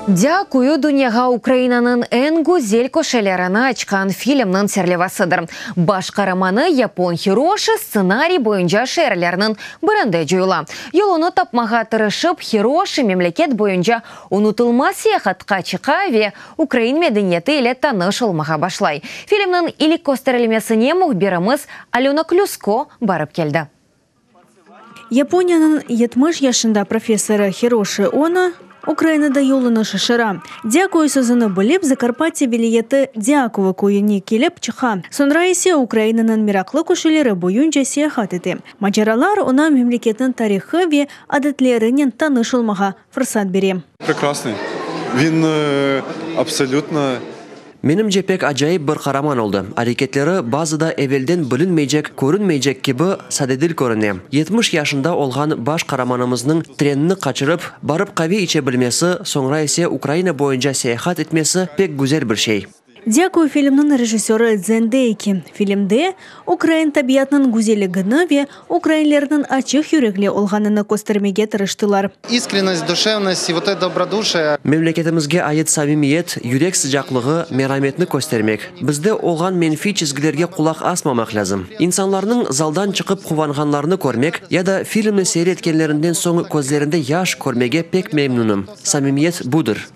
Dâkuyu dünyağa Ukrainanıñ eñ güzel köşelerini açqan filmniñ serlevasıdır. Baş qaramanı yapon Hiroşi stsenariy boyunca şeerlerniñ birinde coyula. Yolunı tapmağa tırışıp, Hiroşi memleket boyunca unutılmaz seyahatqa çıqa ve ukrain medeniyeti ile tanış olmağa başlay. Filmniñ ilk kösterilmesine mühbirimiz Alöna Klüsko barıp keldi. Yaponiyanıñ 70 yaşında professorı Hiroşi Ono Ukrainada yolunı şaşıra. Dâkuyu sözüni bilip, Zakarpatye vilâyeti Dâkovo köyüne kelip çıqa, soñra ise Ukrainanıñ meraqlı köşeleri boyunca seyahat ete. Maceralar oña memleketniñ tarihı ve adetlerinen tanış olmağa fırsat bere. Прекрасный. Він абсолютно. Menimce, pek acayip bir qaraman oldı. Areketleri bazıda evelden bilinmeycek, körünmeycek kibi sadedil körüne. 70 yaşında olğan baş qaramanımıznıñ trenni qaçırıp, barıp qave içe bilmesi, soñra ise Ukraina boyunca seyahat etmesi pek güzel bir şey. Dâkuyu filmniñ rejissörı Dzen dey ki, filmde ukrain tabiatınıñ güzelligini ve ukrainlerniñ açıq yürekli olğanını köstermege tırıştılar. Искренность, душевность и вот это добродушие. Memleketimizge ait samimiyet, yürek sıcaqlığı, merametni köstermek. Bizde olğan menfiy çizgilerge qulaq asmamaq lâzim. İnsanlarnıñ zaldan çıqıp quvanğanlarını körmek ya da filmni seyir etkenlerinden soñ közlerinde yaş körmege pek memnünim. Samimiyet budır.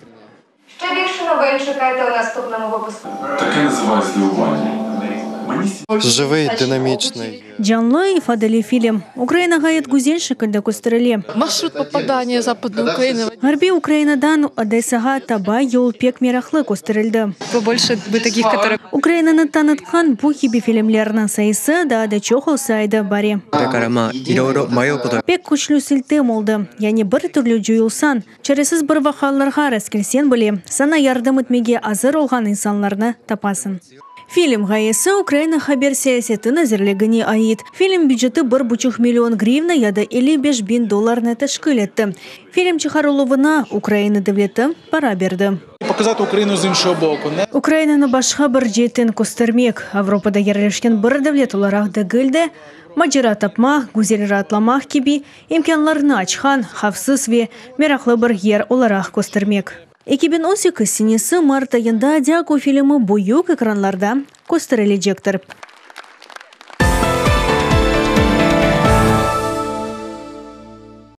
Ще більше новин чекайте у наступному випуску. Таке називають здивуванням. Мені Живий, динамічний. Canlı, ifadeli film. Ukraina ğayet güzel şekilde kösterile. Маршрут попадания Западной Украины. Ğarbiy Ukrainadan Odesağa taba yol pek meraqlı kösterildi. Побольше бы таких, которые Ukrainanı tanıtqan bu kibi filmlerniñ sayısı daa da çoq olsaydı bari. これからまあいろいろ迷うこと Pek küçlü siltem oldı. Yani bir türlü coyulsañ, çaresiz bir vaqialarğa rastkelseñ bile, saña yardım etmege azır olğan insanlarnı tapasıñ. Film ğayesi Ukraina haber siyaseti nazirligine ait. Film büceti 1,5 million grivna ya da 55 biñ dollarnı teşkil etti. Film çıqarıluvına Ukraina devleti para berdi. Показати Україну з іншого боку. Не Ukrainanı başqa bir ceetten köstermek, Avropada yerleşken bir devlet olaraq degil de, macera tapmaq, güzel raatlamaq kibi imkânlarnı açqan, havfsız ve meraqlı bir yer olaraq köstermek. 2018 senesi mart ayında Dâkuyu filmi büyük ekranlarda kösterilecektir.